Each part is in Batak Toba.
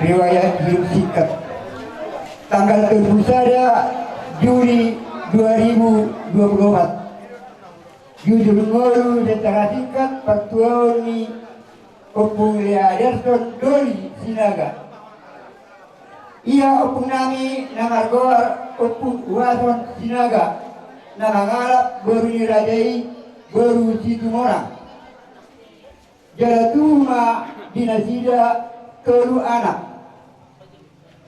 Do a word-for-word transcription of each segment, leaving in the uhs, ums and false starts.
Riwayat hidup singkat. Tanggal dua puluh sada Juli dua ribu dua puluh empat. Jujur ngolu secara singkat partuaon ni Ompung Lea Aderson Doli Sinaga. Ia ompung nami na margoar Ompung Uason Sinaga, na mangalap boru ni raja i, boru Situmorang. Jala tubu ma di nasida tolu anak.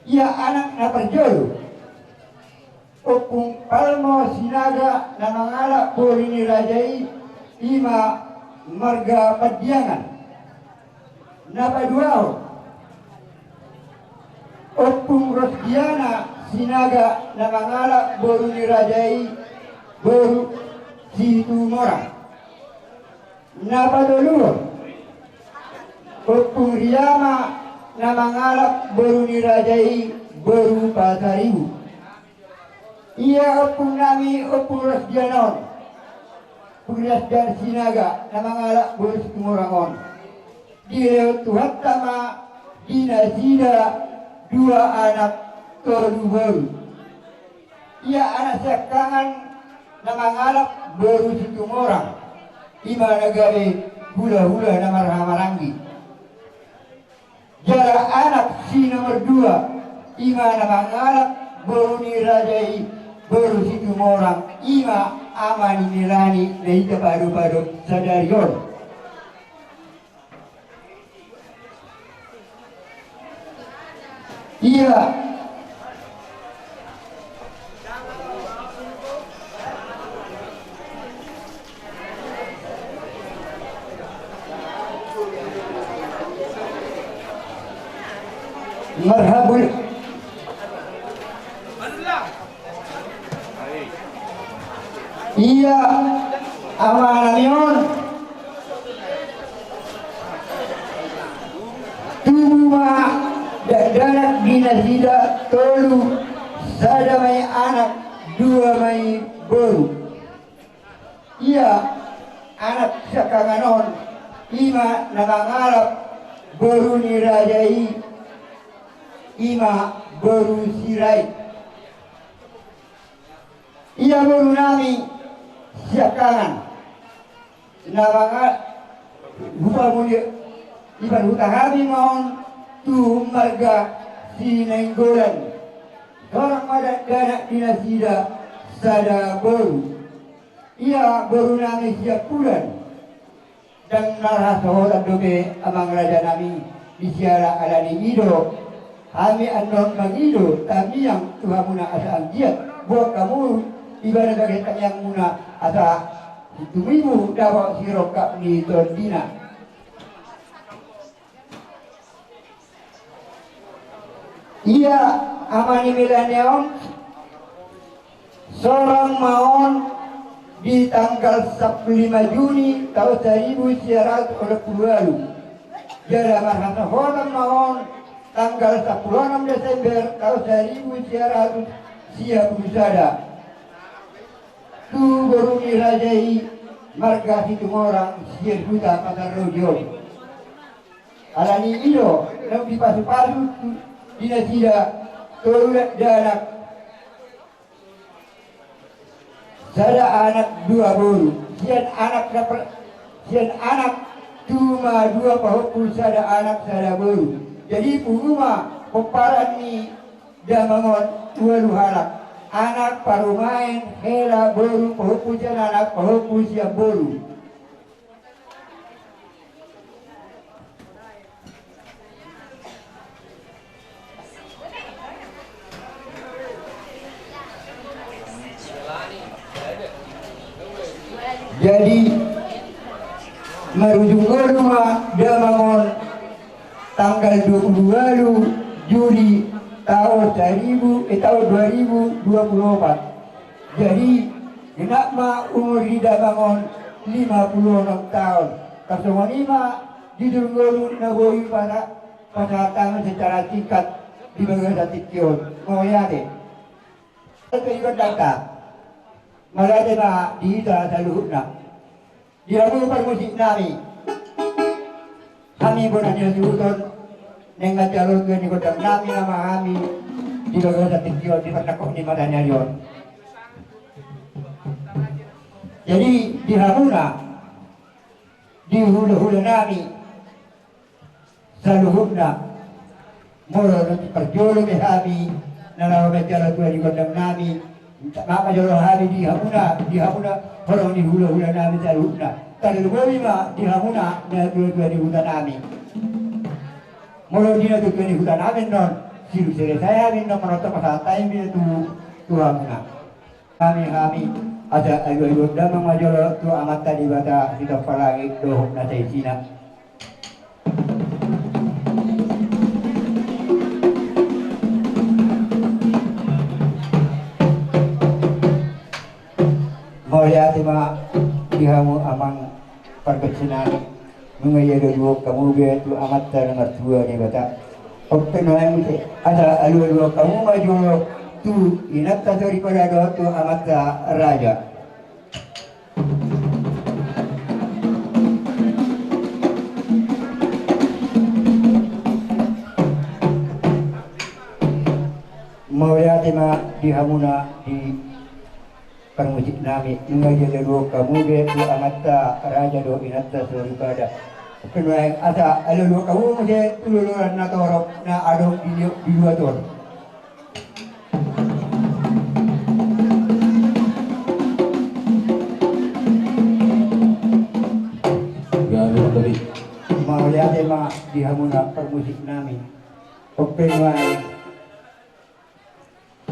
Ia anak na parjolo, Ompung Palmo Sinaga na mangalap boru ni raja i, i ma marga Pandiangan. Na paduahon, Ompung Rosdiana Sinaga na mangalap boru ni raja i, boru Situmorang. Na patoluhon, Ompung Riama na mangalap boru ni raja i, boru Pasaribu. Ia ompung nami Ompung Rosdiana on, Ompung Rosdiana Sinaga na mangalap boru Situmorang on, dilehon Tuhanta ma di nasida dua anak tolu boru. Ia anak siangkangan na mangalap boru Situmorang, i ma na gabe hulahula na marhahamaranggi. Jala anak si nomor dua, i ma na mangalap boru ni raja i, boru Situmorang, i ma ama ni Melani na hita padopadop sadari on. Ia marhabul. Ia amanami on tubu ma dakdanak di nasida tolu, sada ma i anak, dua ma i boru. Ia anak siangkangan on, i ma na mangalap boru ni raja i, i ma boru Sirait. Ia boru nami siangkangan na manga-, hupamulia, iparhuta hami ma on tu marga Sinainggolan. Torang ma dakdanak di nasida sada boru. Ia boru nami Siampudan. Ndang marhasohotan dope amang raja nami di siala, ala ni i do hami annon mangido tangiang tu hamuna asa anggiat boan hamu ibana bagas tangiangmuna asa tumibu dapot sirongkap ni tondina. Ia ama ni Melani on, sorang ma on di tanggal sampulu lima Juni taon saribu sia ratus onom pulu ualu. Jala marhasohotan ma on tanggal sampulu onom Desember taon saribu sia ratus sia pulu sada. Tu boru ni raja i marga Situmorang sian huta Patarroji on. Ala ni i do naung dipasupasu tu di nasida tolu dakdanak, sada anak dua boru. Sian anak dapat, sian anak tubu ma dua pahompu, sada anak sada boru. Jadi pungu ma pomparan ni damang on ualu halak. Anak, parumaen, hela, boru, pahompu sian anak, pahompu sian boru. Jadi marujung ngolu ma damang on tanggal dua pulu ualu Juli taon saribu, eh, taon dua ribu dua pulu opat. Jadi genap ma umur ni damang on lima pulu onom taon. Tarsongon i ma jujur ngolu na boi pasa-, pasahat hami secara singkat di bagasan tingki on. Mauliate. Ate iba data. Mauliate ma di hita saluhutna. Di hamu parmusik nami. Hami bona ni hasuhuton. Naeng ma jalo tua ni gondang nami nama hami di bagasan tingki on, di parnangkok ni mata ni ari on. Jadi di hamuna, di hulahula nami saluhutna, molo na parjolo be hami na laho manjalo tua ni gondang nami, ma manjalo hami di hamuna, di hamuna horong ni hulahula nami saluhutna. Tarlumobi ma di hamuna na tuatua ni huta nami. Molo di na tuatua ni huta nami annon, siluk selesai hami annon manonton pasahat hami tu, tu hamuna. Hami, hami, asa alualuhon damang ma jolo tu Amanta Debata sitompa langit dohot na saisina. Mauliate ma di hamu amang pargonsi nami. Nunga dialualuhon hamu be tu Amanta na martua Debata. Onpe nuaeng muse asa alualuhon hamu ma jolo tu inanta soripada dohot tu amanta raja. Mauliate ma di hamuna di parmusik nami, nunga dialualuhon hamu be tu amanta raja dohot inanta soripada. Onpe nuaeng asa alualuhon hamu muse tu loloan na torop na adong di, di luat on. Mauliate ma di hamuna parmusik nami. Onpe nuaeng.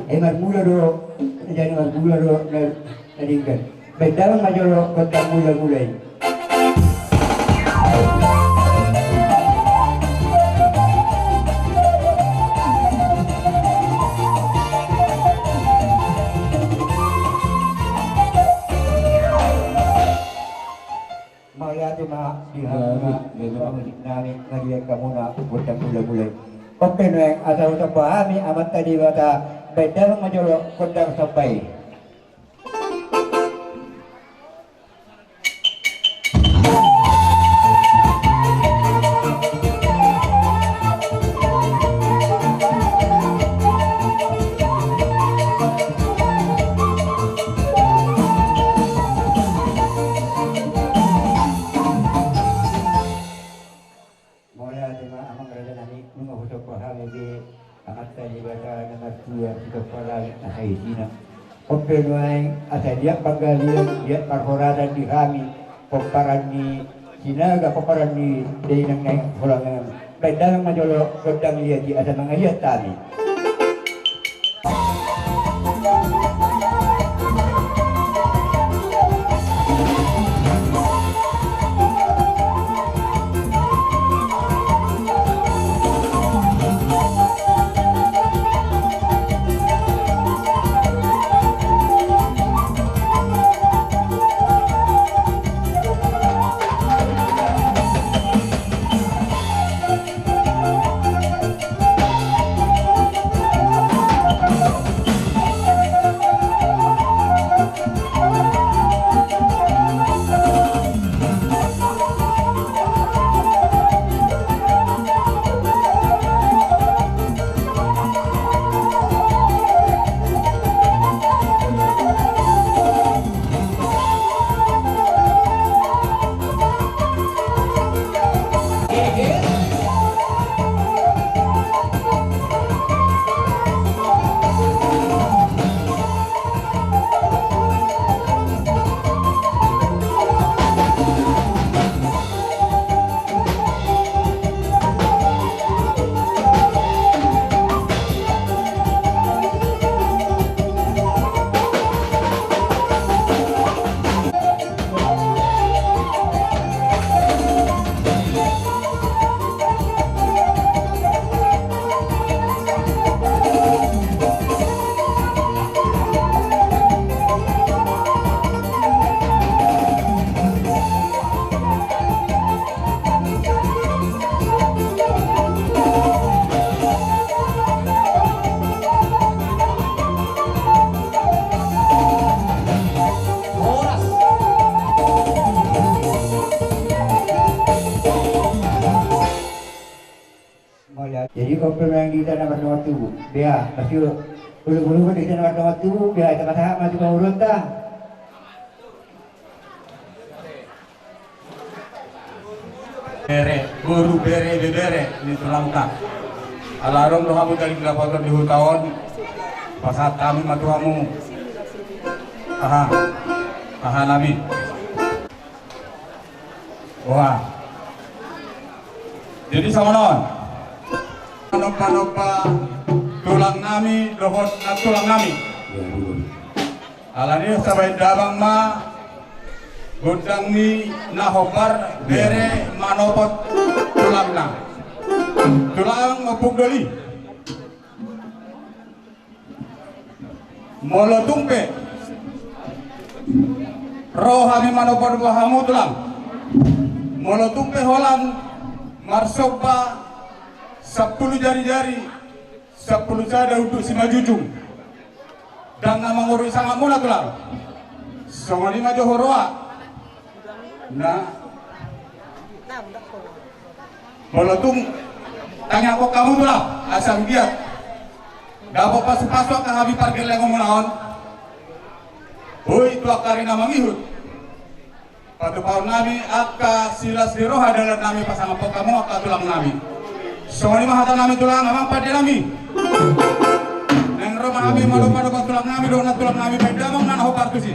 Eh, marmula do, jadi marmula do na, na denggan. Baen damang ma jolo gondang mulamula i. Mauliate ma di hamuna, di hamuna, di hamuna, nunga dibaen hamuna gondang mulamula i. Onpe nuaeng asa husomba hami Amanta Debata, baen damang ma jolo gondang somba i. Mauliate ma amang raja nami, nunga husomba hami be Amanta Debata na martua sitompa langit na saisina. Onpe nuaeng asa liat panggalian, liat parhorasan di hami, pomparan ni Sinaga, pomparan ni dainang na hinaholongan. Baen damang ma jolo gondang liat i asa mangaliat hami. Jadi, kompe memang di tanah martonga tubu. Bea, pasti ulu-ulu di tanah martonga tubu, bea, kita pasahat masuk ke urut, dah. Bere, boru, bere, ibebere ni tulangta. Ala adong do hamu tadi dapotan di huta on, pasahat hami ma tu hamu. Aha, aha nami. Wah. Jadi songon on. Manomba-nomba tulang nami dohot nantulang nami. Alani sabaen damang ma gondang ni na hombar bere manopot tulangna. Tulang Ompung Doli. Molo tung pe ro hami manopot hamu tulang. Molo tung pe holan marsomba sampulu jari-jari, sampulu sada unduk simanjujung. Ndang na mangorui sangapmuna tulang. Songon i ma jo huroha. Nah. Molo tung tangiangkon hamu tulang, asa anggiat dapot pasu-pasu angka hami pargellengonmuna on. Boi tu angka ari na mangihut. Patupaon nami angka silas ni roha dalan nami pasangaphon hamu angka tulang nami. Songon i ma hata nami tulang, amang pande nami. Naeng ro ma hami manomba-nomba tulang nami dohot nantulang nami baen damang na hombar tusi.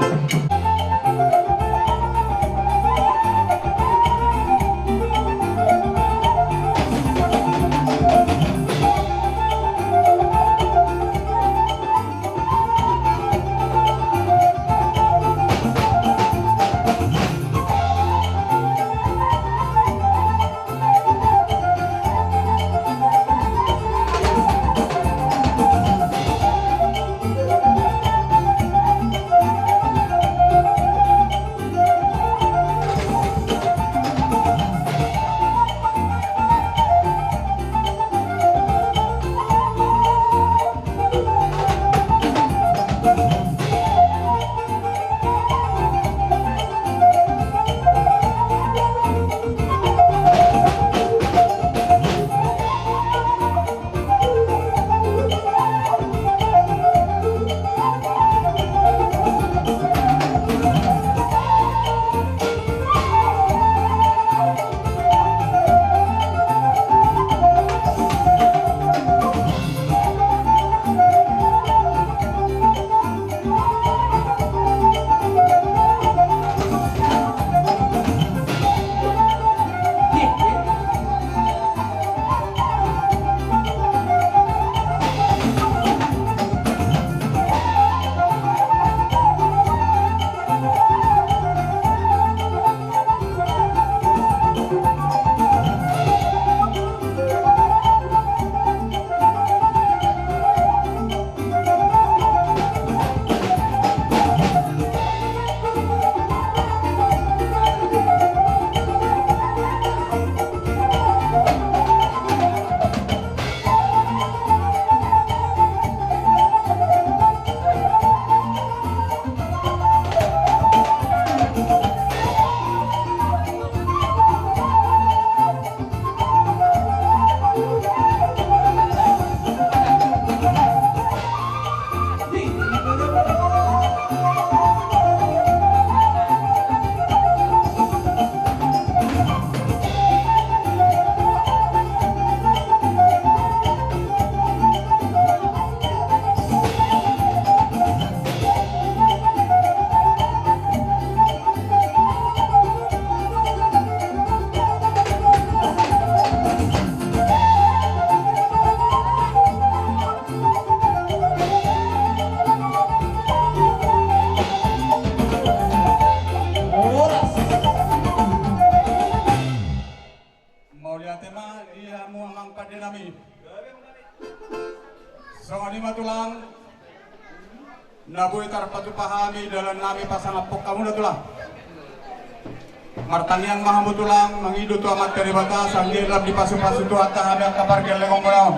Mauliate ma di hamu amang pande nami. Songon i ma tulang, na boi tarpatupa hami dalan nami pasangaphon hamuna tulang. Martangiang ma hamu tulang, mangido tu Amanta Debata, sai lam dipasu-pasu Tuhanta hami angka pargellengonmuna on.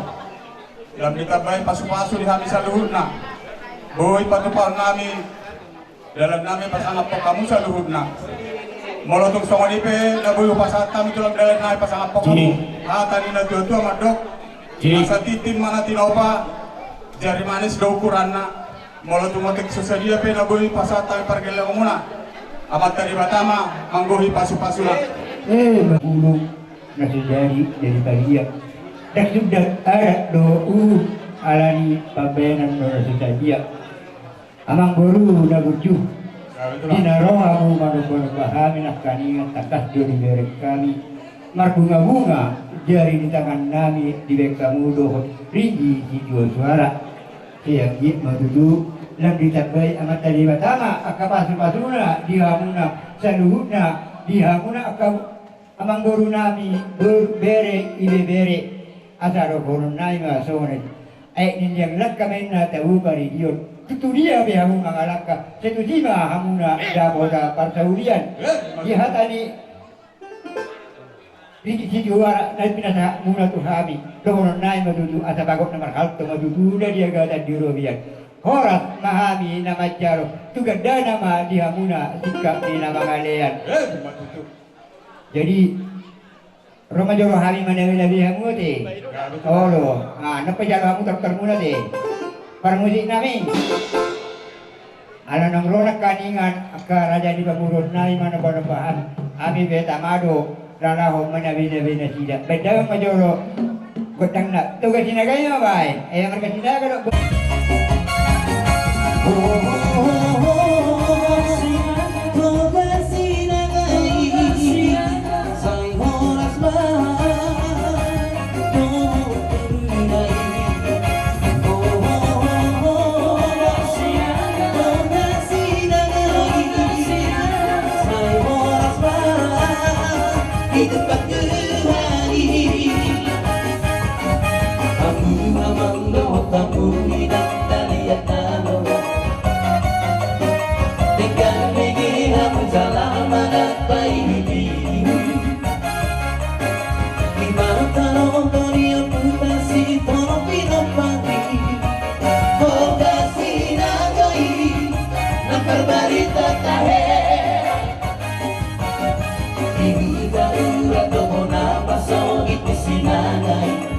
Lam ditambai pasu-pasu di hami saluhutna. Boi patupaon nami dalan nami pasangaphon hamu saluhutna. Molo tung songon i pe na boi hupasahat hami tulang dalan nami pasangaphon hamu. Hata ni na tua-tua mandok, Asa tintin ma na tinopa, jari manis do ukuranna. Molo tung otik so sadia pe na boi pasahat hami pargellengonmuna, Amanta Debata ma manggohi pasupasuna. Eh, mangulung na so jadi, jadi padia. Ndang sundat adat dohot uhum, alani pambahenan do na so sadia. Amang boru na burju, di na ro hamu manombanomba hami nangkaningan, tangkas do dibereng hami marbungabunga jari di tangannami, dibahen hamu dohot ringgi sitio suara. Sai anggiat ma tutu, lam ditambai Amanta Debata ma angka pasupasuna di hamuna saluhutna, di hamuna angka amang borunami, boru, bere, ibebere, asa dohononnami ma songon i. Aek ni liang langka ma inna tabo paridion. Tutu dia pe hamu mangalangka, sai tusi ma hamuna dapotan parsaulian. Di hata ni ringgi sitio suara na pinasahatmuna tu hami, dohononnami ma tutu, asa bagot na marhalto ma tutu na di agatan di robean. Horas ma hami na manjalo, tu gandana ma di hamuna singkat ni na mangalean. Jadi, ro ma jolo hami manabenabe hamu ate. Olo, ah, na pajalo hamu traktormuna ate. Parmusiknami. Ala naung ro nangkaningan angka raja ni pamoruonnami manombanomba hami, hami pe tama do lalaho manabenabe nasida. Baen damang ma jolo gondangna. Toga Sinaga i ma baen. Eh, marga Sinaga do. Toga Sinaga i, sai horas ma dohot boru nai. Toga Sinaga i, sai horas ma di tempat kemari. Hamu amang dohot hamu inang, na liat na lomo. Denggan bege hamu jala manat pailupilu. Di mata nonton i amputan si Tono Pinompati. Toga Sinaga i, na parbarita tahe. Di darurat do na pasogit di Sinaga i.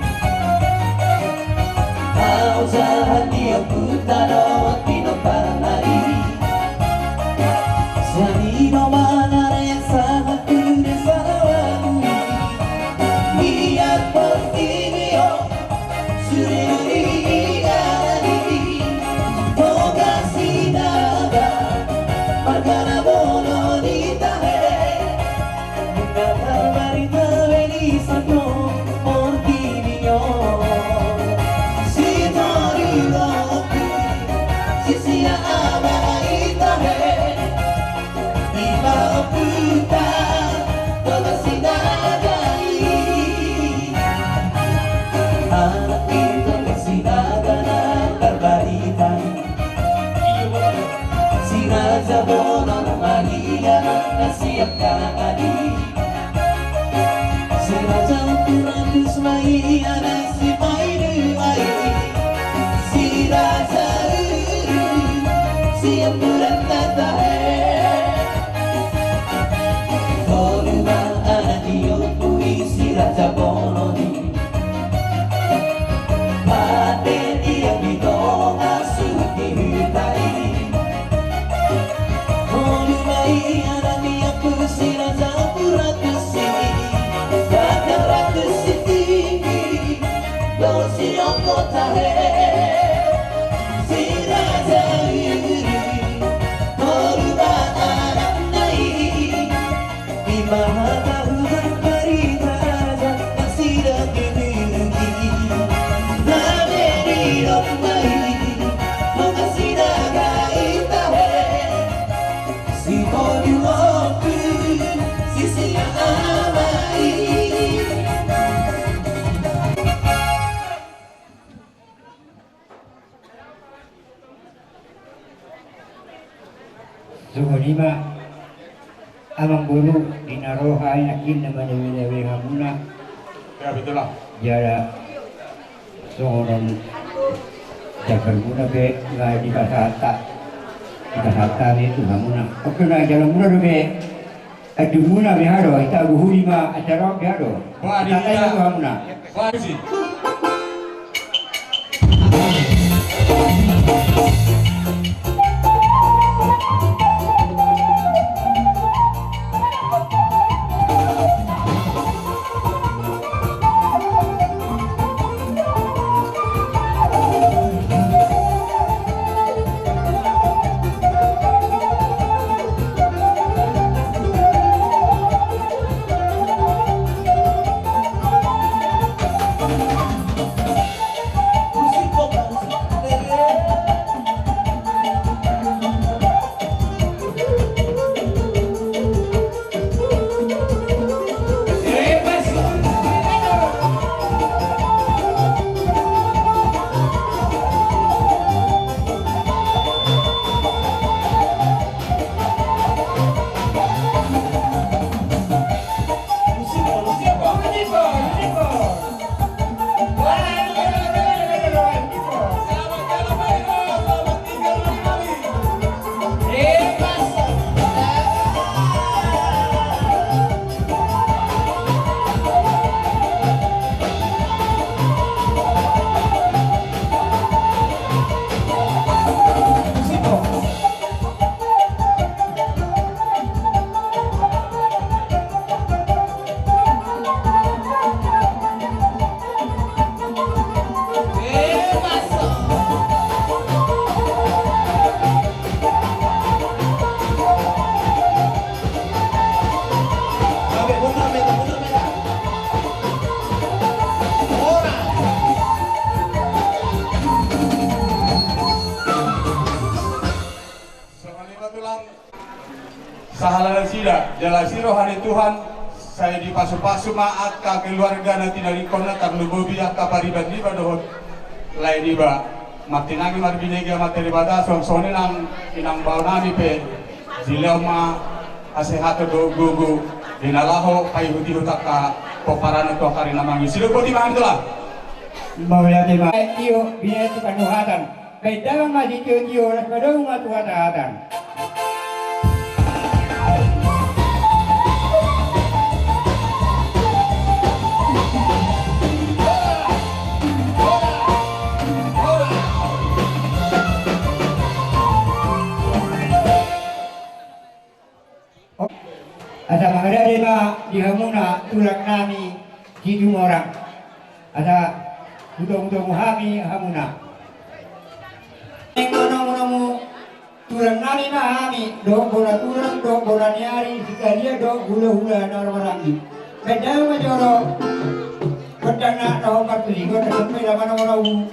Au sahat di ompunta dohot pinompar nai. Sian i do manarek sahat tu desa Rawabui. Liat portibi on, sude do diingot i. Toga Sinaga, marga na bono ni tahe. Nunga tarbarita be di sandok portibi on. Sitolu do ompu, sisia ama i tahe. Ima ompunta Toga Sinaga i. Anak ni Toga Sinaga na tarbarita i. Si Raja Bolon ma i anak na siap dangani. Si Raja Ompu Ratus ma i anak si Paidu ma i. Si Raja Uru, si Ompu Ranta tahe. Tolu ma anak ni ompu i si Raja Bolon i. Pande tiang di tonga suhut ni huta i. Tolu ma i anak ni ompu si Raja Ompu Ratus i. Raja Ratus Sitinggi dohot si Ongko tahe. Si Raja Uru, tolu ma anakna i. Ima hata huhut barita raja, nasida kedugi. Na be di domba i, Toga Sinaga i tahe. Sitolu ompu, sisia ama i. Songon i ma, amang boru, di na ro hami nangkin na manabenabe hamuna. Ya, betul lah. Jala songon on jambarmuna pe nga dipasahat, dipasahat hami tu hamuna. Oke, na jalamuna dope. Adumuna be hado, ita guhuli ma acara on be hado. Wah, di acara on be hamuna. Wah, di si. Sahala nasida, jala asi roha ni Tuhan, sai dipasupasu ma angka keluarga na tinadingkonna, tarlumobi angka pariban niba dohot lae niba. Martinangi marbinege Amanta Debata, songon i nang inang bao nami pe, dilehon ma hasehaton dohot gogo di na laho paihutihut angka pomparanna tu angka ari na mangihut. Sidok boti ma hami, Tulang. Mauliate ma. Tio, binahen tu panuhatan. Baen damang ma sitiotio, las madao ma tu hatahatan. Asa mangaradei ma di hamuna tulang nami Situmorang. Asa hutomutomu hami hamuna. Ingkon nomunomu tulang nami ma hami, dohot bona tulang, dohot bona ni ari, sikalian dohot hulahula na marhamaranggi. Baen damang ma jolo gondang na hombar tu si, gondang sampe lama na manabu.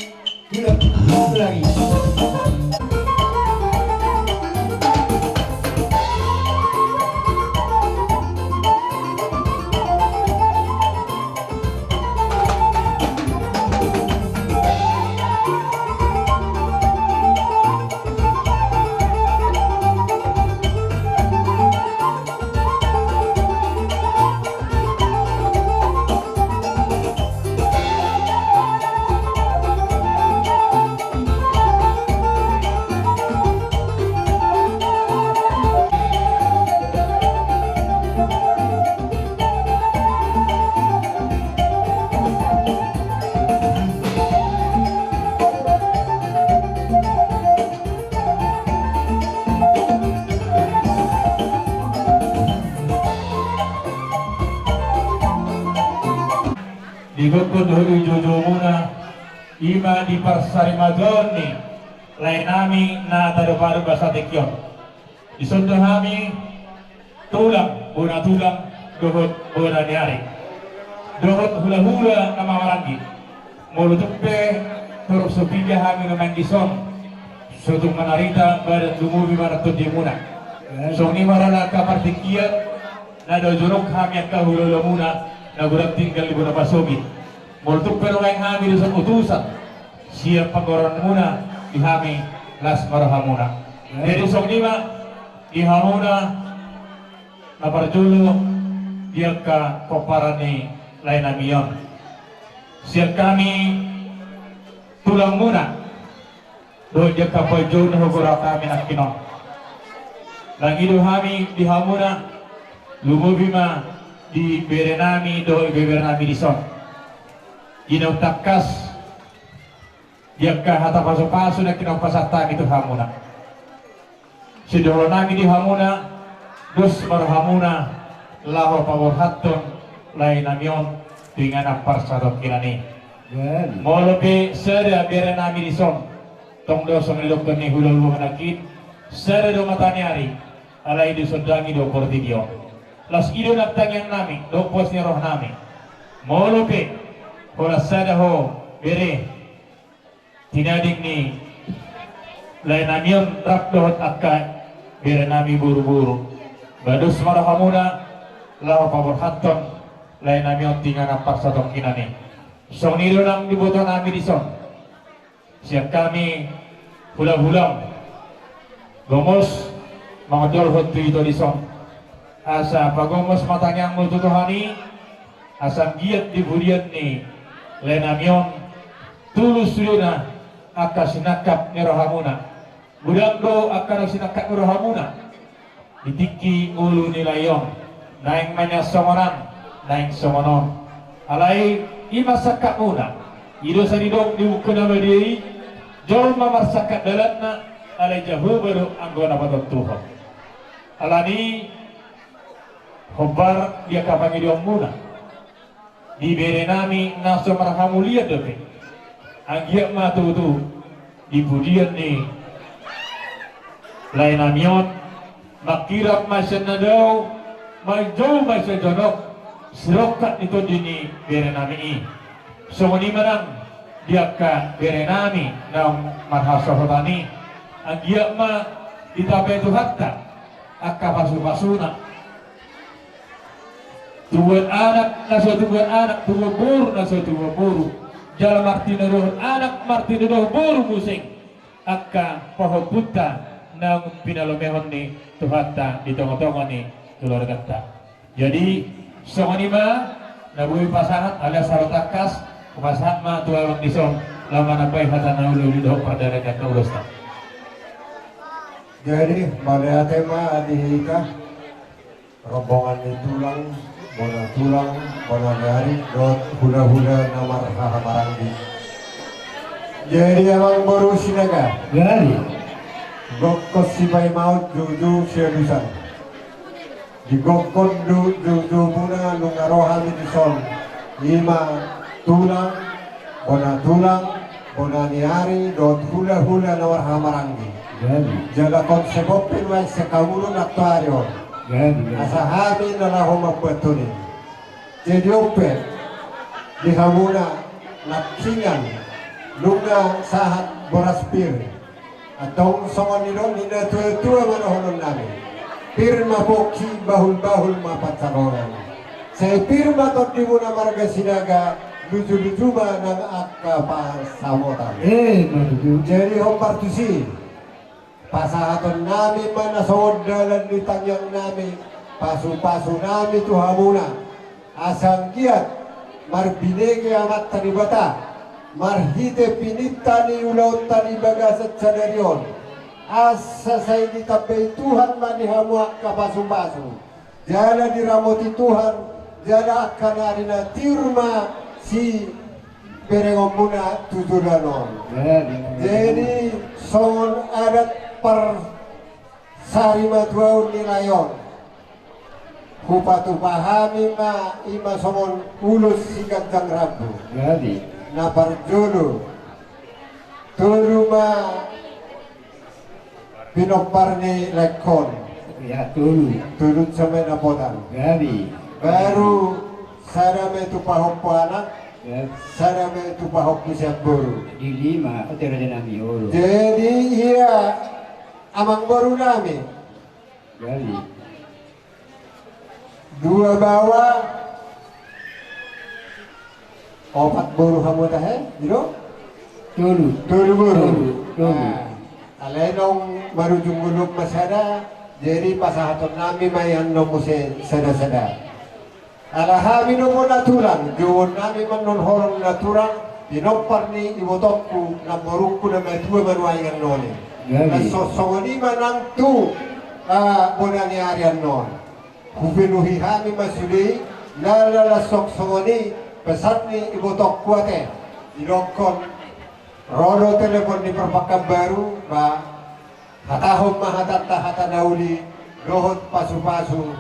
Di gokhon dohot di joujoumuna, i ma di parsarimatua ni lae nami na tadok-adok basa tingki on. Dison do hami tulang, bona tulang, dohot bona ni ari, dohot hulahula na marhamaranggi. Molo tung pe torop so piga hami nuaeng dison, so tung manarita badan lumobi ma na tondimuna. Songon i ma roha angka partingkian na dao jonok hami angka hulahulamuna na godang tinggal di bona pasogit. Molo tung pe nuaeng hami dison utusan sian pargororanmuna, di hami las ma rohamuna. Jadi songon i ma di hamuna na parjolo di angka pomparan ni lae nami on. Sian hami tulangmuna dohot di angka panjouon na hugorahon hami nangkin on, mangido hami di hamuna, lumobi ma di bere nami dohot ibebere nami dison. Di naung tangkas Di angka hata pasupasu na naeng pasahat hami tu hamuna, sidohonon nami di hamuna, dos ma rohamuna laho paborhathon lae nami on tu inganan parsahatongkinan i. Molo pe sada bere nami dison, tong do songon nidokkon ni hulahula nangkin, sada do mata ni ari, alai disondangi do portibi on. Laos i do nang tangiang nami dohot pos ni roha nami. Molo pe holan sada ho bere tinading ni lae nami on rap dohot angka bere nami boruboru, ba dos ma rohamuna laho paborhathon lae nami on tu inganan parsahatongkinan i. Songon i do nang diboto nami dison. Sian hami hulahula, gomos mangondolhon tu ito dison, asa pagomos ma tangiangmu tu Tuhan i, asa anggiat di pudian ni lae nami on tulus sudena angka sinangkap ni rohamuna. Godang do angka na sinangkap ni rohamuna di tingki ngolu ni lae on, naeng ma nian songon an, naeng songon on. Alai i ma sangkapmuna, i do sai didok di buku na badia i, jolma marsangkap dalanna, alai Jahowa do anggo na patontuhon. Alani i, hombar di angka pangidoanmuna di bere nami na so marhamulian dope, anggiat ma tutu di pudian ni lae nami on, mangkirap ma sian na dao, manjou ma sian jonok, sirongkap ni tondi ni bere nami i. Songon i ma nang di angka bere nami naung marhasohotan i, anggiat ma ditambai Tuhanta angka pasupasuna. Tubuan anak na so tubuan anak, tubuan boru na so tubuan boru, jala martinodohon anak martinodohon boru muse angka pahompunta naung pinalomehon ni Tuhanta di tongatonga ni keluarganta. Jadi songon i ma na boi pasahat, alias saro tangkas, pasahat ma tu abang dison laho manambai hata na uli-uli dohot pardalanan na ulos na. Jadi mauliate ma di hita rombongan ni tulang, bona tulang, bona ni ari dohot hulahula na marhahamaranggi. Jadi amang boru Sinaga, jadi gokkon sipaimaon, joujou sialusan. Di gokkon do joujou muna nunga ro hami dison, i ma tulang, bona tulang, bona ni ari dohot hulahula na marhahamaranggi. Jala konsep on pe nuaeng sian hamuna nang tu ari on, asa hami na laho mambuat toni. Jadi on pe di hamuna nangkiningan nunga sahat boras pir. Antong songon nidok ni natuatua ma dohonon nami: Pir ma pongki, bahulbahul ma pansalongan. Sai pir ma tondimuna marga Sinaga, lujuluju ma nang angka pansamotan. Jadi hombar tusi, pasahaton nami ma na songon dalan ni tangiang nami, pasupasu nami tu hamuna. Asa anggiat marbinege Amanta Debata marhite pininta ni ulaonta di bagasan sadari on, asa sai ditambai Tuhan ma di hamu angka pasupasu, jala diramoti Tuhan, jala angka na ari na tiur ma siberengonmuna tu joloan on. Jadi songon adat par sarimatuaon ni lae on, hupatupa hami ma i ma songon ulos siganjang rambu. Na parjolo, tolu ma pinompar ni laengkon. Tolu. Tolu sama na podan. Baru sada ma i tu pahompu anak, sada ma i tu pahompu sian boru. Jadi ia amang boru nami, dua baoa, opat boru hamu tahe, i do? Tolu. Tolu boru. Alai naung marujung ngolu ma sada, jadi pasahaton nami ma i annon muse sadasada. Ala hami do bona tulang, jouon nami ma annon horong na tulang, pinompar ni ibotongku, namborungku na matua ma nuaeng annon i. Na songon i ma nang tu bona ni ari annon. Hupenuhi hami ma sude i, na laos songon i pesan ni ibotongku ate. Didokkon Ro do telepon ni Parpakanbaru, ba, hatahon ma hatanta hata na uli dohot pasupasu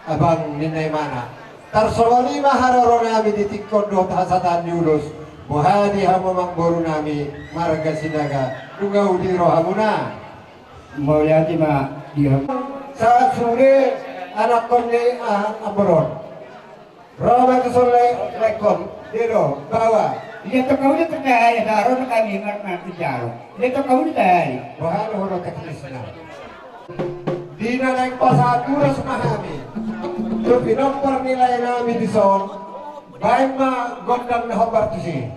abang ninna imana. Tarsongon i ma haroro nami di tingki on dohot hasatahon ni ulos. Boha di hamu amangboru nami marga Sinaga, nunga uli rohamuna? Mauliate ma di hamu. Sahat sude anakkon ni, ah, amboru on. Ro ma tu son lae, laengkon, dia do, baoa. Dia tong hamu do terjadi, baru na kami mar-, mar-, jalo. Dia tong hamu do terjadi. Boha do hona teknisna. Di na naeng pasahat ulos ma hami tu pinompar ni lae nami di son, baen ma gondang na hombar tusi.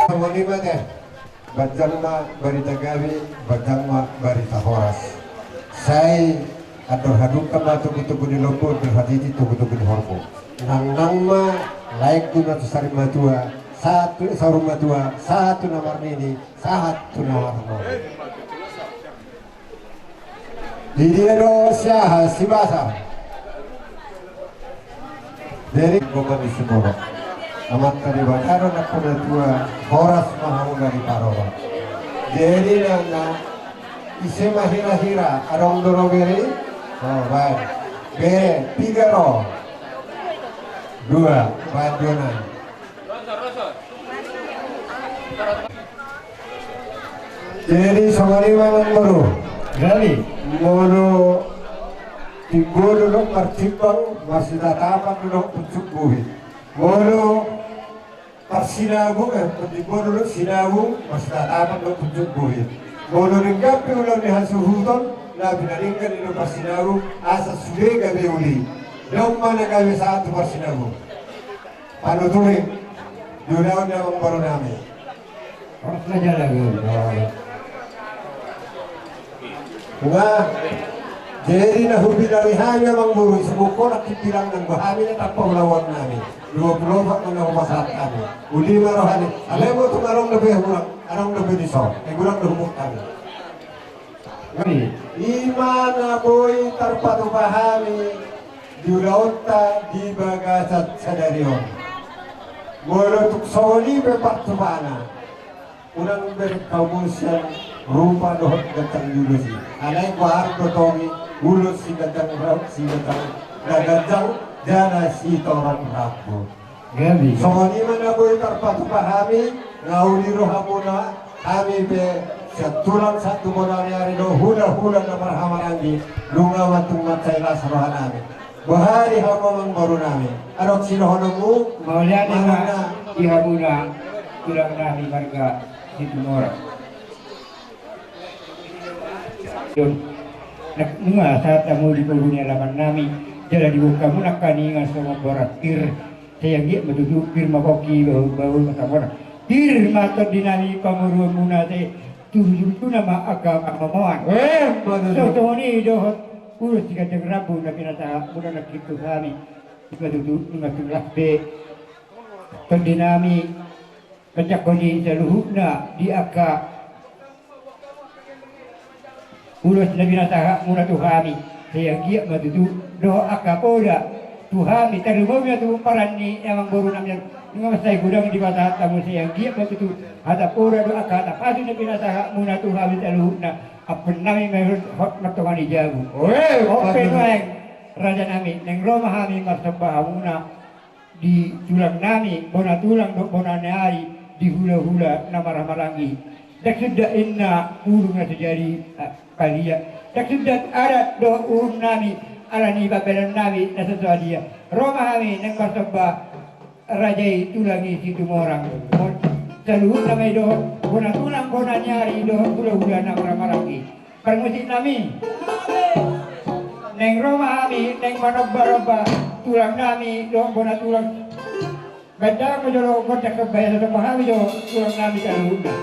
Songon i ma te, ganjang ma barita gabe, ganjang ma barita horas. Sai andor hadungka ma togutogu ni lombu, andor hatiti togutogu ni horbo. Nangnang ma laengku na tu sarimatua, sahat tu saurmatua, sahat tu na marnini, sahat tu na marnono. Di dia do siaha sibasa. Jadi goman di Simorok. Amanta Debata do na puna tua, horas ma hamu na di paroro. Jadi na, na, ise ma hira-hira, adong do ro bere? Oh, baik. Bere, tiga ro. Dua, baik dua na. Jadi songon i ma amangboru. Jadi molo timbo do dohot martimbang, marsitatapan do dohot pucuk buhit. Molo parsinagu, eh, timbo do dohot sinagu, marsitatapan do pucuk buhit. Molo denggan pe ulaon ni hasuhuton, na pinadenggan i do parsinagu, asa sude gabe uli. Dong ma na gabe sahat tu parsinagu. Panuturing di ulaon ni amangboru nami. Horas ma jala gabe. Nga, jadi na hubilangi hami amangboru, ise mungkon na hubilang nang hami na tampak ulaon nami. Dua pulu opat ma na hupasahat hami. Uli ma roha ni. Alai molo tung adong dope hurang, adong dope dison. Eh, hurang do humut hami. I ma na boi tarpatupa hami di ulaonta di bagasan sadari on. Molo tung songon i pe partupana, unang bereng hamu sian rupa dohot ganjang ni ulos i. Alai goar do tong i ulos siganjang ra-, siganjang na ganjang jala sitorop rambu. Gabe. Songon i ma na boi tarpatupa hami, nga uli rohamuna, hami pe Sian tulang sahat tu bona ni ari do hulahula na marhahamaranggi, nunga ma tung mansai las rohanami. Boha di hamu amangboru nami, adong sidohononmu? Mauliate ma di hamuna tulang nami marga Situmorang. Nunga sahat hamu di pogu ni alaman nami, jala diboan hamu nangkaningan songon boras pir. Sai anggiat ma tutu pir ma pongki, bahul-bahul ma tabona. Pir ma tondi nami pamoruonmuna, sai tu hujurjuna ma angka parmomoan. Emma tutu. Songon i dohot ulos siganjang rambu na pinasahatmuna nangkin tu hami. I ma tutu, nunga tung las be tondi nami manjangkon i saluhutna di angka ulos na pinasahatmuna tu hami. Sai anggiat ma tutu dohot angka poda tu hami, tarlumobi ma tu pomparan ni amangboru nami on. Nunga mansai godang dipasahat hamu, sai anggiat ma tutu hata poda dohot angka hata pasu na pinasahatmuna tu hami saluhutna. Ampun nami ma i hot martonga ni jabu. Oe, ope nuaeng raja nami, naeng ro ma hami marsomba hamuna di tulang nami, bona tulang dohot bona ni ari, di hulahula na marhahamaranggi. Ndang suda inna bulung na so jadi, ah, palia. Ndang suda adat dohot uhum nami, ala ni pambahenan nami na so sadia. Ro ma hami naeng marsomba raja i tulang i Situmorang. Saluhutna ma i dohot bona tulang, bona ni ari dohot hulahula na marhahamaranggi. Parmusik nami. Naeng ro ma hami, naeng manomba-nomba tulang nami dohot bona tulang. Baen damang ma jolo gondang somba i, asa somba hami jo tulang nami saluhutna.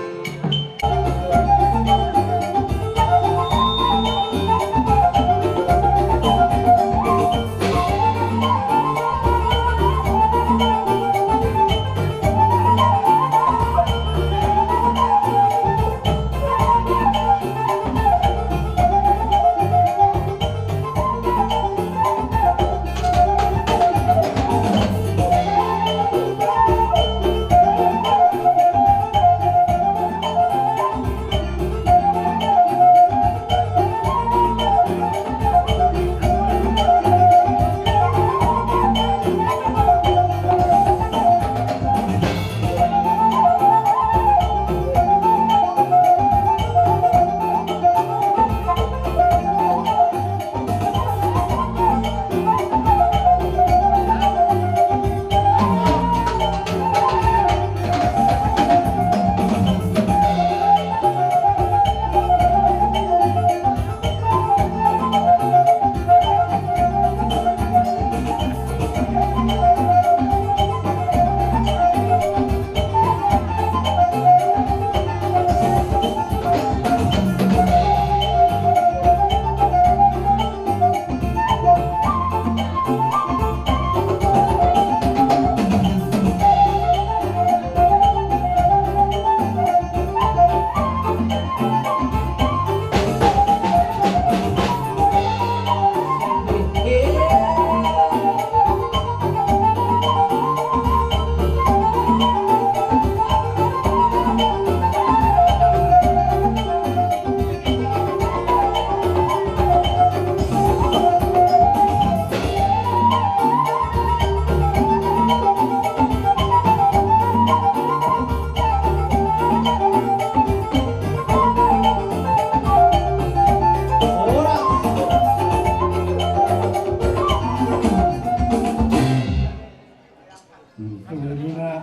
Songon i ma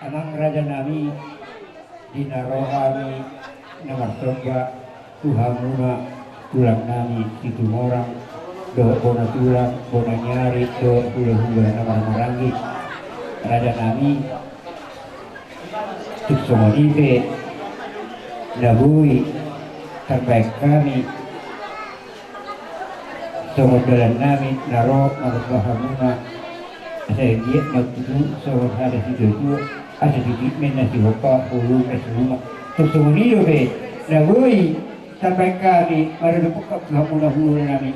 amang raja nami, di na ro hami na marsomba tu hamuna tulang nami Situmorang, dohot bona tulang, bona ni ari, dohot hulahula na marhahamaranggi. Raja nami, tung songon i pe na boi tarbaen hami songon dalan nami na ro manomba hamuna, asa anggiat ma tutu songon hata situatua, asa titip ma inna sihompa, holong ma silumat. Tung songon i dope na boi tarbaen hami maradophon tu hamuna hulahula nami.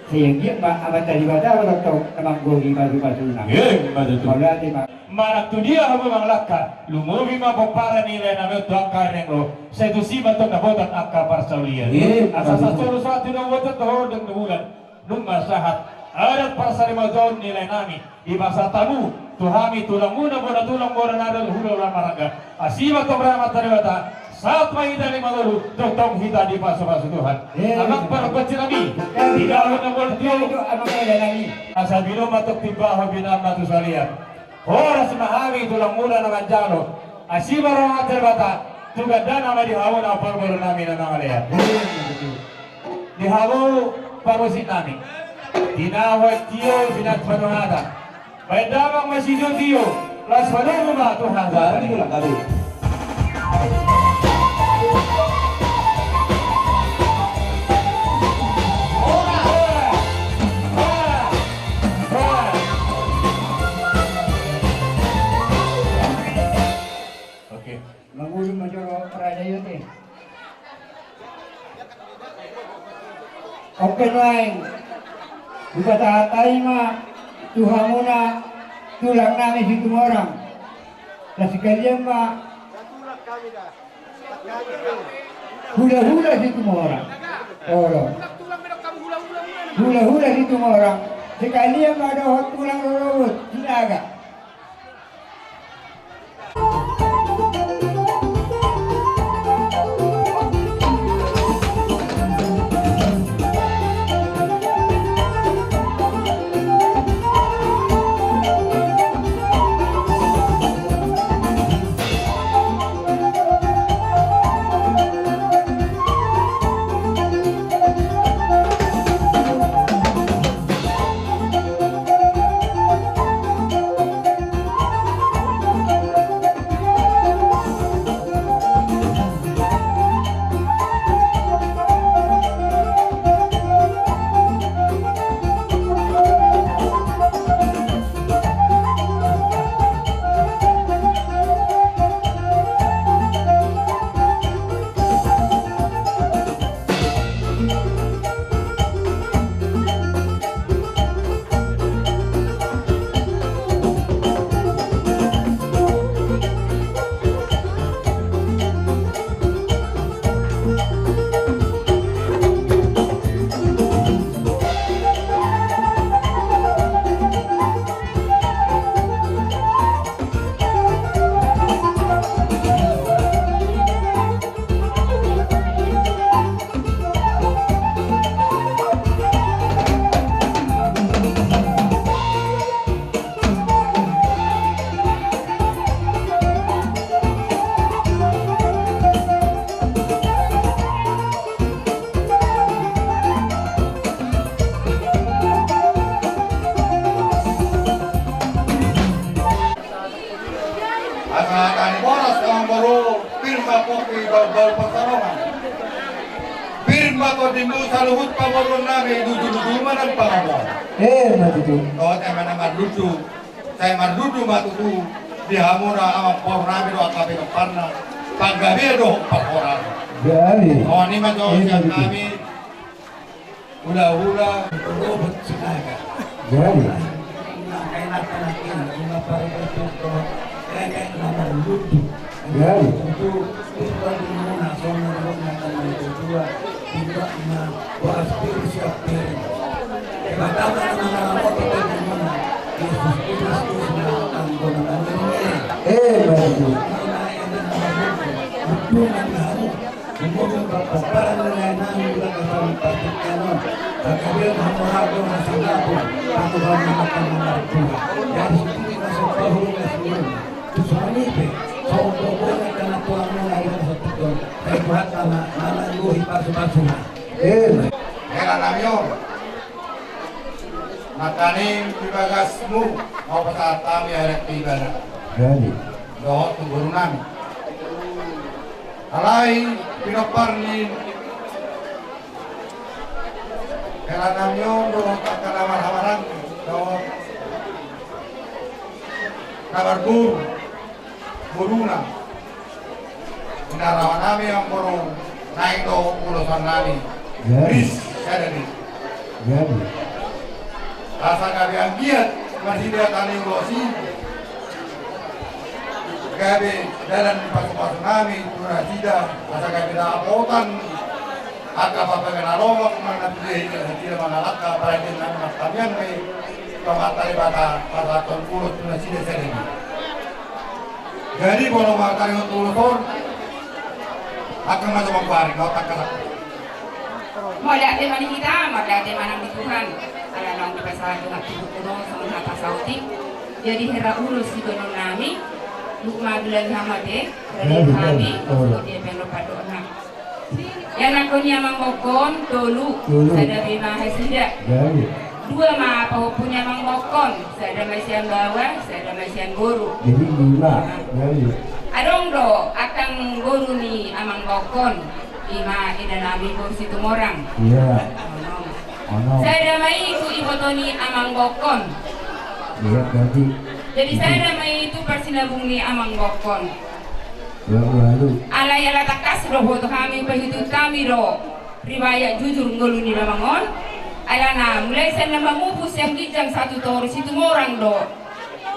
Sai anggiat ma Amanta Debata ma tongtong na manggohi pasupasuna. Emma tutu. Mauliate ma. Manang tu dia hamu mangalangka, lumobi ma pomparan ni lae nami on tu angka ari na naeng ro, sai tusi ma tong dapotan angka parsaulian. Emma tutu. Asa sahat solu sahat tu dua uacat, dohot dua bulan, nunga sahat adat parsarimatua ni lae nami, dipasahat hamu tu hami tulangmuna, bona tulang, bona ni ari, hulahula na marhahamaranggi. Asi ma tong Amanta Debata. Sahat ma hita di mangolu, tongtong hita dipasupasu Tuhan. Eh. Amang pargonsi nami, di dalam nomor tio. Asa binoan ma tong timbahon, binoan ma tu salean. Horas ma hami tulangmuna na manjalo. Asi ma roha ni Debata, tu gandana ma di hamu na parboru nami na mangalean. Eh. Di hamu pargonsi nami. Tinahu tio, binat panuhatan. Baen damang ma sitiotio, laos panomu ma tu hata. Baru diulang kali. Oke. Mangolu ma jolo raja i ate. Oke nuaeng. Hupasahat hami ma tu hamuna tulang nami Situmorang. Sai sekalian ma hulahula Situmorang. Olo. Hulahula Situmorang. Sekalian ma dohot tulang rorobot Sinaga. Asa tani boras, amang boru, pir ma pongki, baul-baul pansalongan. Pir ma tondimuna saluhut pamoruon nami, dudu-dudu ma nang pangomoan. Eh, na tutu. Dohot eme na mardudu, sai mardudu ma tutu di hamuna amang boru nami dohot angka pinomparna. Panggabean dohot parhorasan. Jadi. Songon i ma jolo sian hami. Hulahula. Rorobot Sinaga. Jadi. Jadi. Eh, baik. Semoga berkomparan nilai nami di bagasan partingkian on. Panggabean hamu ragam na sangapun, patuhan na mata na martua. Jadi sititi na sopa hulu na sinur. Tu songon i pe, songon boboan na tulang nilai na sopa hulu. Sai Tuhan na, na manggohi pasu-pasuna. Eh. Hela nami on. Nangkaning di bagasmu, mau pasahat hami adat ibadat. Jadi. Dohot tu boru nami. Alai pinompar ni hela nami on dohot angka na marhahamaranggi dohot na marboru, boruna. Inarawa nami amang boru, naeng do ulosan nami. Jadi. Ris, sada ris. Jadi. Asa gabe anggiat marhite tali ulos i. Gabe dalan ni pasu-pasu nami tu nasida, asa gabe dapotan angka panggabean na lomak, manang na pide hita nasida mangalangka, paradian nami martamiang be, pamatale bata pasahathon ulos tu nasida sada i. Jadi molo martaringot ulos on, Akan masuk bangkuari kau tak kasar. Mauliate ma di hita, mauliate ma nang di Tuhan. Ala naung dipasahat Tuhan tubuhku do songon hata saotik. Jadi hera ulos sidohonon nami, luk ma bilang hamate, rade hami, songon dia peno padokna. Ianakkon ni amang bokon tolu, sada be ma nasida. Dua ma pahompu ni amang bokon, sada ma sian baoa, sada ma sian boru. Jadi lima. Adong do angka boru ni amang bokon, ima eda nami boru Situmorang. Iya. Sada ma i tu iboto ni amang bokon. Iya, jadi. Jadi sada ma i tu parsinabung ni amang bokon. Alai ala tangkas do huboto hami, paihutihut hami do riwayat jujur ngolu ni damang on. Alana mulai sian na mamupus sian ginjang sahat tu toru Situmorang do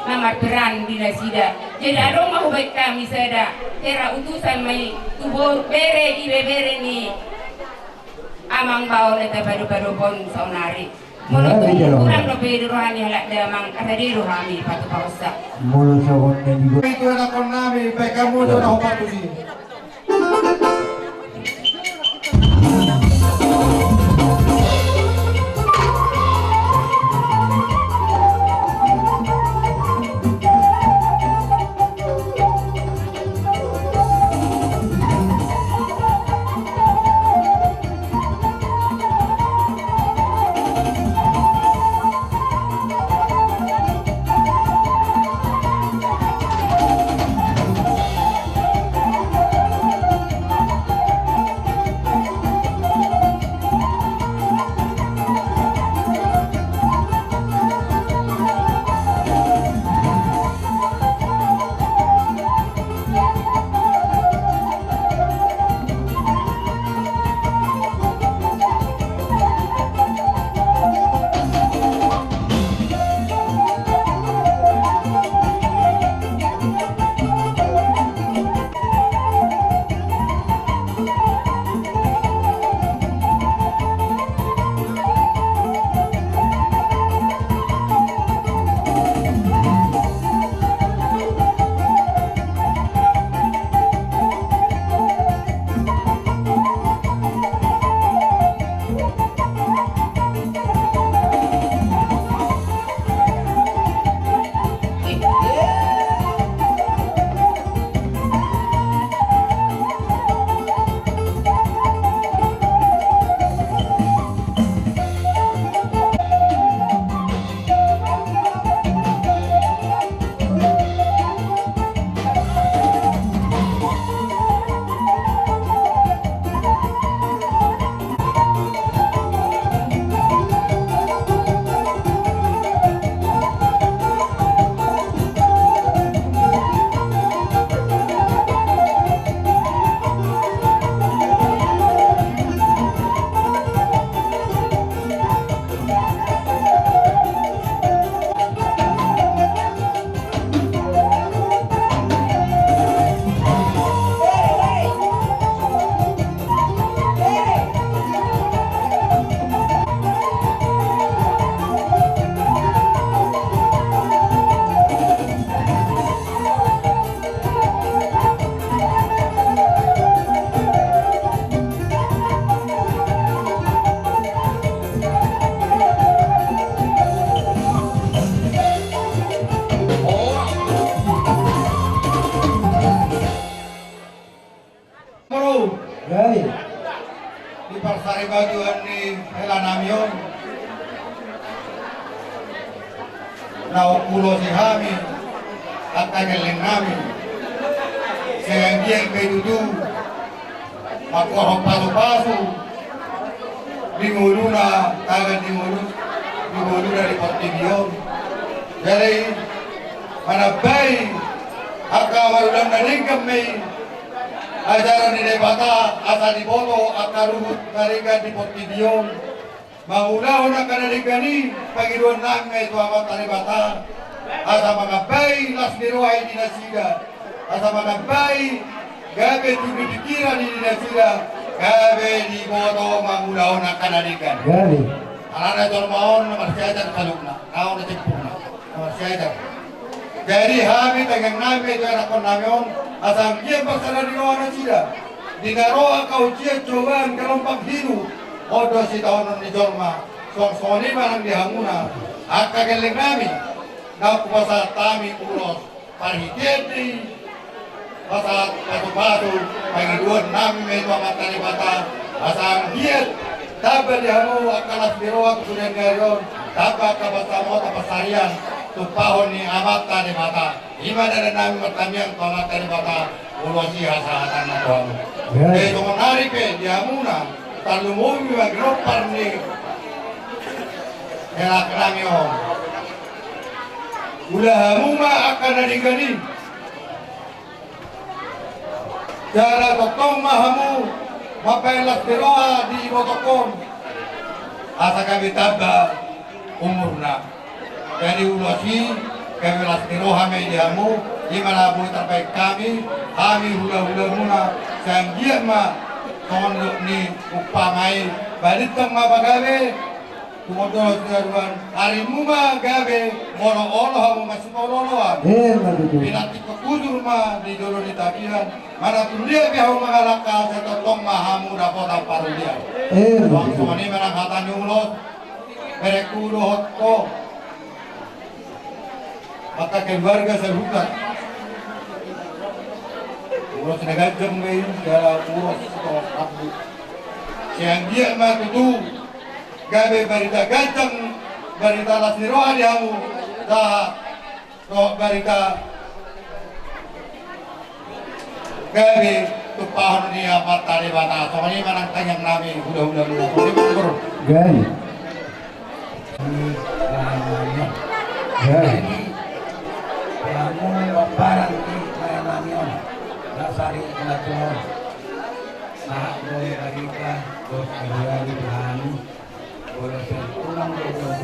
na marperan di nasida. Jadi adong ma hubaen hami sada hera utusan ma i tu bere, ibebere ni amang bao na tapadopadophon saonari. Molo tung kurang dope di roha ni halak damang, rade do hami patupaonsa. Molo songon na di. Itu anakkon nami, baik hamu do na hupatusi. Molo di parsaripeon ni hela nami on, naung huulosi hami angka gelleng nami, sai anggiat pe tutu mangkorhon pasupasu di ngoluna, tagan di ngolu, di ngoluna di portibi on. Jadi manambai angka marulaon na denggan ma i ajaran ni Debata, asa diboto angka ruhut na denggan di portibi on. Mangulahon angka na denggan i, pangidoan nami ma i tu Amanta Debata, asa manambai las ni roha i di nasida, asa manambai gabe tu di pikiran i di nasida, gabe diboto mangulahon angka na denggan. Alana jolma on na marsiajar saluhutna, na on na sempurna, na marsiajar. Jadi hami tangiang nami ma i tu anakkon nami on, asa anggiat marsada ni roha nasida. Di na ro angka ujian cobaan gelombang hidup, on do sitaonon ni jolma. Songon i ma nang di hamuna angka gelleng nami, na hupasahat hami ulos parhitean ni pasahat pasupasu, pangidoan nami ma i tu Amanta Debata, asa anggiat tamba di hamu angka las ni roha tu sude ni ari on, tamba angka pansamota pansarian tumpahon ni Amanta Debata. I ma dalan nami martamiang tu Amanta Debata, ulos i hasahatanna tu hamu. Jadi songon nari pe di hamuna, tarlumobi ma di roha ni hela nami on. Ulaon hamu ma angka na denggan i. Jala tongtong ma hamu mambahen las ni roha di ibotongkon, asa gabe tamba umurna. Jadi ulos i gabe las ni roha ma i di hamu. I ma na boi tarbahen hami, hami hulahulamuna, sai anggiat ma songon dok ni umpama i, balintang ma pagabe, tumondolo sinaruan, arimu ma gabe, molo olo hamu masipaolooloan. Pinantikhon hujur ma di jolo ni tapian, manang tu dia pe hamu mangalangka, sai tongtong ma hamu dapotan parolian. Songon i ma nang hata ni ulos. Berengku dohot ho, angka keluarga sahuta, ulos na ganjang ma i, jala ulos tu rambu. Sai anggiat ma tutu gabe barita ganjang, barita las ni roha di hamu, sahat dohot barita gabe tumpahon ni Amanta Debata. Songon i ma nang tangiang nami hulahulamuna. Songon i ma nang, Guru. Jadi Jadi, jadi, hamu pomparan ni lae nami on, na sari na tuon, sahat do barita dohot kaluarga di hami. Bola sel tulang do tulang.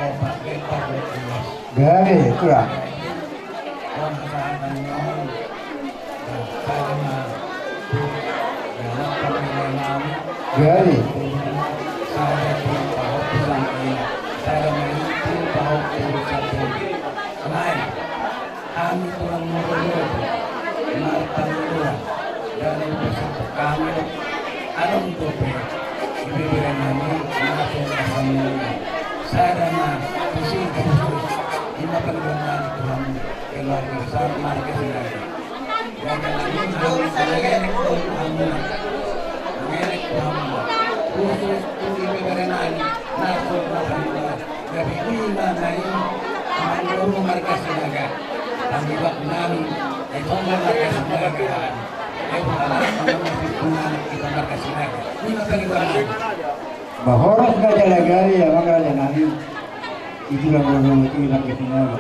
Opat hektar do tulang. Jadi, tulang. Jadi. Hami tulang Morogoro, martangiang, dan pesan kami, adong dope, ibebere nami, na so na hami, sada ma, khusus, ima panggilan nami Tuhan, keluarga besar, marga Sinaga. Marga nami, hami, hami, hami, hami, khusus, tu ibebere nami, na so na hami, Gabe ima na i, amang boru marga Sinaga. Tangguak nami, e, tonggo marga Sinaga. E, pengalaman nami, pengalaman kita marga Sinaga. Ima tangguak nami. Ba horas ma jala gari, amang raja nami. Itu lah boru itu marga Sinaga.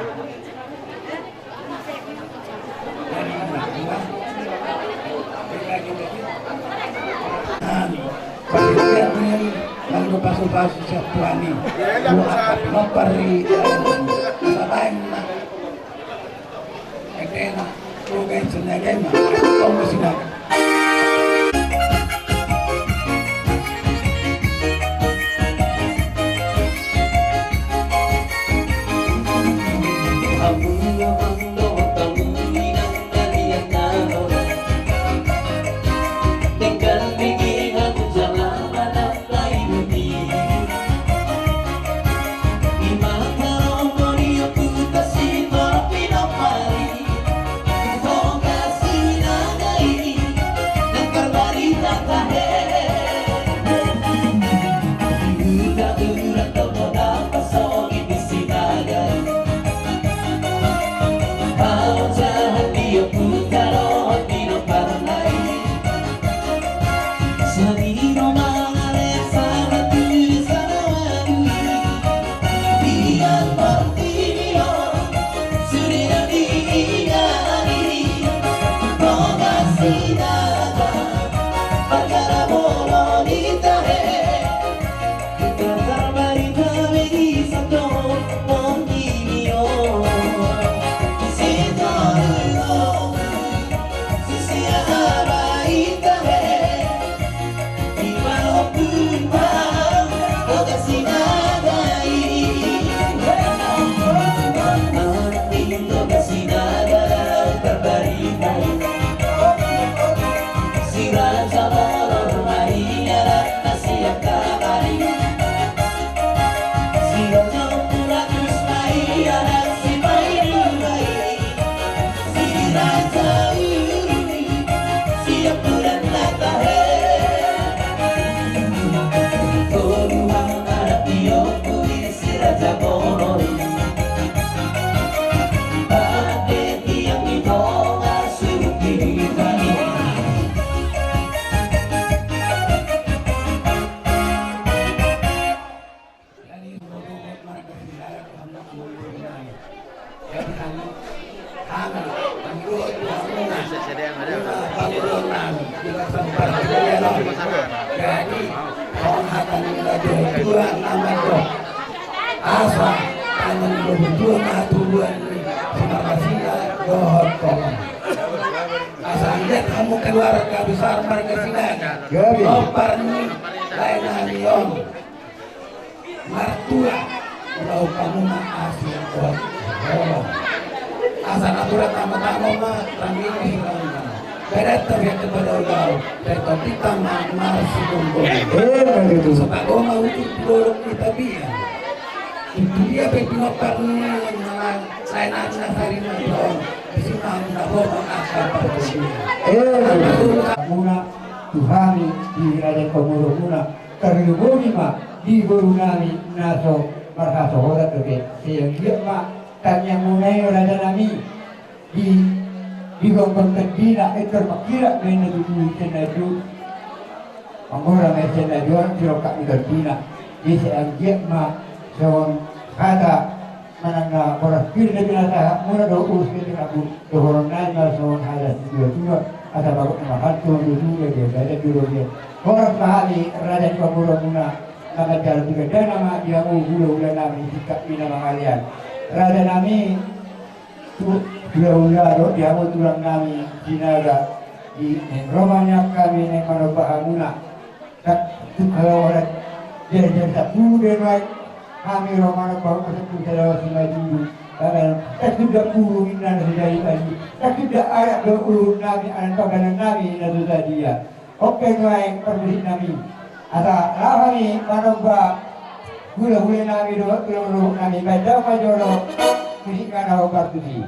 Nami, pasu-pasu siap Tuhan i. Dua angkat lopar i. Sabaen ma. Ete ma. Tugai Sinaga ma. Tonggo Sinaga. Jadi, songon hata ni natuatua na mandok, asa tangan ni natuatua ma hatubuan ni si Margasina dohot tongon. Asa anggiat hamu keluarga besar Margasina, gabe, pomparan ni lae nami on martua, ulaon hamu ma asi dohot holong. Asa napuran tama-tama ma, rami ma si rami ma. Badan tapi yang kepada ulaon, dan kita ma marsidohot. Eh, begitu. Sepago ma ujuk di dolok kita biar. Itu dia pe pinompar ni lae nami na sari na on. Di sini ma na bohong angka parjolo. Eh, begitu. Muna tu hami di raja pamuromuna. Tarlumobi ma di boru nami na so marhasohotan dope. Sai anggiat ma tangiangmuna i raja nami di, di gomgom tondina, eh, tarmangkilap ma inna tutu i sian na jo. Mangora ma i sian na jo, sirongkap ni tondina. Di sai anggiat ma songon hata manang na boras pir na binasahatmuna dohot ulos ketenabu dohonon nai ma songon hata ni natuatua, asa bagot na marhalto ma tutu, dia badan jolo dia. Horas ma hami raja ni pamuromuna, na manjalo tu gandana ma di hamu hulahula nami, singkat ni na mangalean. Raja nami, tu hulahula dohot di hamu tulang nami Sinaga, di naeng ro ma nian hami naeng manomba hamuna. Tung, tung, kalau orang jadi, jadi sampulu be nuaeng hami ro manomba, sampulu sada, simanjujung. Karena sampulu inna na so jadi, sampulu adat dohot uhum nami, adat pambahenan nami na so sadia. Oke, nuaeng parmusik nami. Asa laho hami manomba hulahula nami dohot tulang nami, baen damang ma jolo musikna na hombar tusi.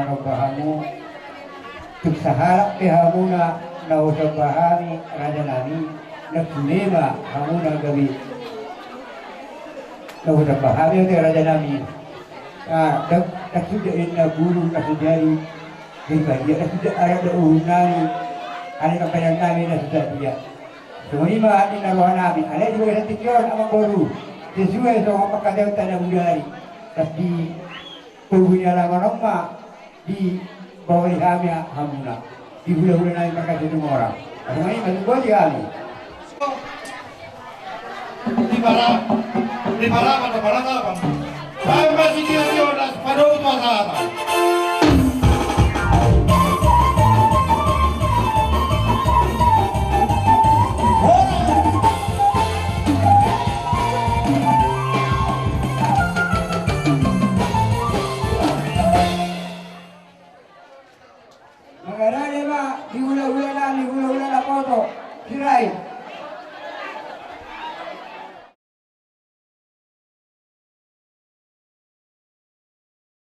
Somba hamu, tung sahalak pe hamuna na husomba hami raja nami, na pule ma hamuna gabe na husomba hami ate raja nami. Ah, dak, dak suda inna guru na sujari, jadi badia dak suda adat dohot uhum nami, ale na badan nami na suda dia. Songon i ma ninna roha nami, ale di bagasan tingki on amang boru, sesuai songon pangkataion tana budari. Tapi Poguni alaman on ma di bawah hami hamuna. Di hula-hula nami marga Situmorang. Asa ma i ma di bawah hami. Di para, di para, pada para tapan. Baik masih dia dia udah pada utuh asara. Mangarade ma di hula-hula nami, hula-hula na poto, Sirait.